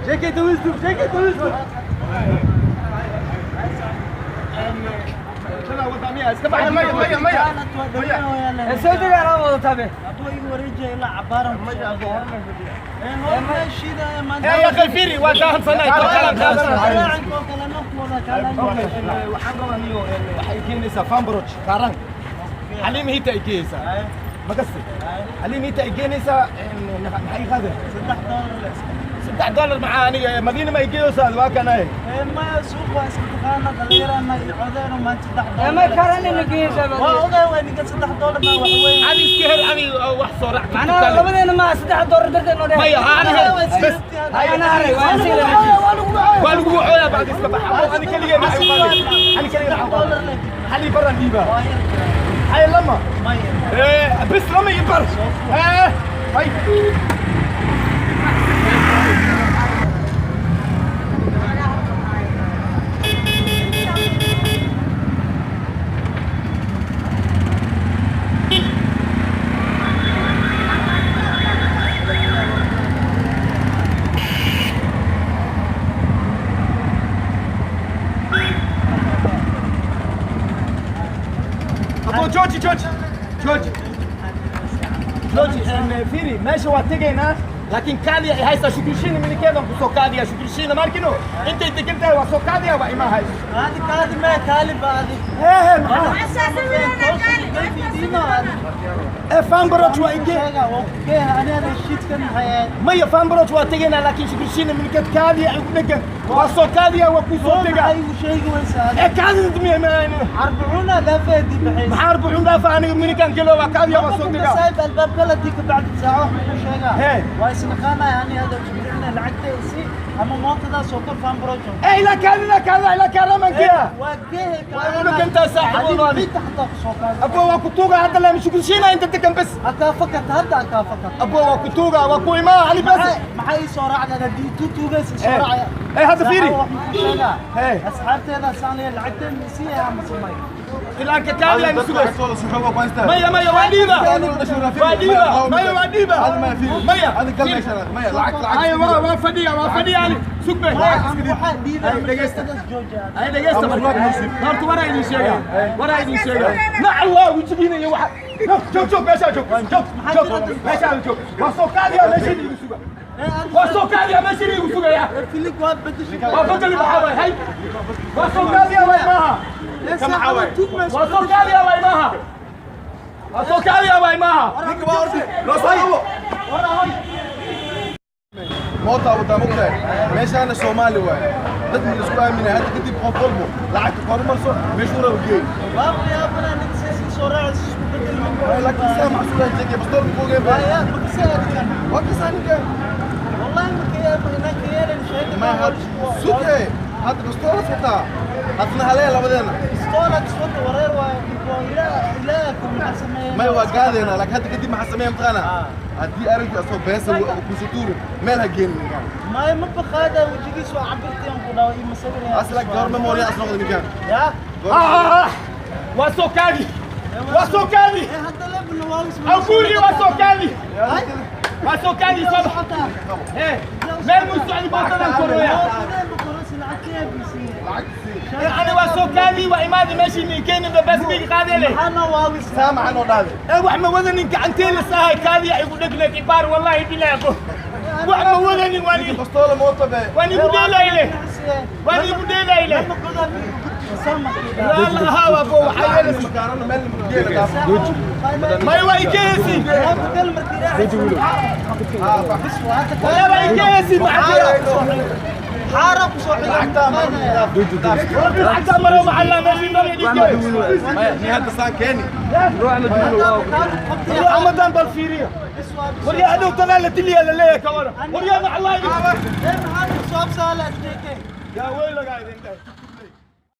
Sheekayta wisdom, sheekayta wisdom. Maya, maya, maya. Soo degaa lama wada tabe. يا اخي فيري وكان صنعت Waxaan rabaa niyo waxay keenaysaa fambroj karan xaliim hita ay keenaysaa ma kasti xaliim hita ay keenaysaa maxay qaadeen $3 maxaa aniga madiina ma ay keenaysaa waa kanay. Ma karan in geeysa. Ani iska hel ani wax soo raac. Macnaha labadeena ma $3 darteed noo dheer. Maya, ani hel bas. Ana haray waan sii. Waa lagu wacooyaa bacdi iska baxa ani keligay maxay qaadeen ani keligay maxay qaadeen xalii baran dhiiba hay lama ee bas lama ibar ee hay. Abo jooji jooji jooji jooji fiiri meesha waa tegaynaa laakiin kaadiya ay haysaa shukrishina minikeedan ku soo kaadiya shukrishina markino intay degan tahay waa soo kaadiya waa imaa hayso. Hee maxaa ee fambroj waa ige maya fambroj waa tegaynaa laakiin shukrishina minikeed kaadiya ay ku dhegan waa soo kaadiya waa ku soo tegaa ee kaadida miya maxaa arbuxun dhaafa aniga minikan gelo waa kaadiya waa soo tegaa. Ee ilaa kaadida kaadida ilaa kaaramankiya waa ku dhegantaa saaxiib abo waa ku tuuga hadda lama shukrishina inta degan bas abo waa ku tuuga waa ku imaa ali bas. Ee hadda fiiri. Hee. Ilaa ka kaadiya ma sugayso maya maya waa dhiiba waa dhiiba maya waa dhiiba maya haya waa fadhiya waa fadhiya ali sug bay ay dhegeysta marka horta waraa idin sheegaa waraa idin sheegaa nac allah wejigiina iyo waxa joog joog meeshaa joog joog joog meeshaa joog waa soo kaadiya meesha igu suga waa soo kaadiya meesha igu sugaya waa bedeli maxaa waay hay waa soo kaadiya waay maaha waa soo kaadiya waay maaha waa soo kaadiya waay maaha. Moota wadaa mogtahay meeshaana Soomaali waaye dad ma isku aaminay hadda kadib qof walbo lacagta korumarso meeshuu rabo geey laakiin saa macsuulaan jeegay bastool ku ogeen waa kasaa ninkan ma had suge hadda bastoola wataa hadna halee labadeena may waa gaadeena laakiin hadda kadib maxaa sameeya mataqaanaa haddii aragti asoo beesa kusoo tuuri meel ha geenin ninkan asla goor memoria as noqda ninkan. Waa soo kaadi waa soo kaadi awkuuri waa soo kaadi waa soo kaadi soo bax ee meel muu socdi bootadan koroya ani waa soo kaadi waa imaadi meeshii minkeenin bas miig qaadele saamaxan oo dhaade ee wax ma wadanin gacantee la saahay kaadiya igu dhegneed ibaar wallaahi bilaago wax ma wadanin waan ninka bastoola moota be waan igu dheelayle waan igu dheelayle لا لا هوا بو waxaa makaanana meel geela dhaaf may waa igeysi wala waa igeysi maxaa lacagta maro macalla meeshii maro igeysi. Ni hadda saan keeni. Waryaa ummadan bal fiiriya waryaa hadhow tadaa la diliyaa la leeyahay ka waran waryaa macallaa idin yaa weylagaa idin dhahay.